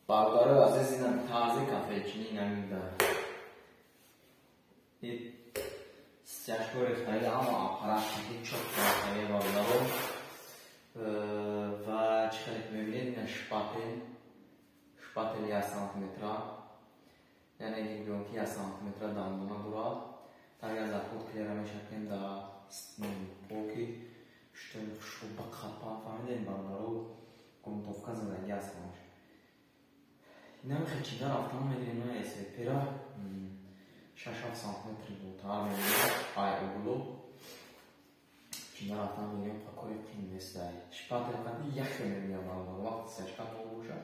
Бародарои азиз, ина тарзи кафелчинӣ намида. Стяжко рехтаги, ҳама аппарат чётко рафтаги, бародаро. Ва чӣ хеле ки мебинед, ина шпатель, шпатель 1 сантиметра, яъне гӯем ки 1 сантиметра дандона дорад. Так як заход клера мешакем да полки, чтобы хушрӯ бақапа. Фаҳмидем, бародаро, грунтовка задаги аст ҳамаш. Инам хечида рафтан мегирем, на СВП-ра 6-7 сантиметри дуртар мегирем, ай углу чида рафтан мегирем. Кори қин нестай, шпатель қади яхе мебинам, бародаро, вақти стяжка тоб бошад.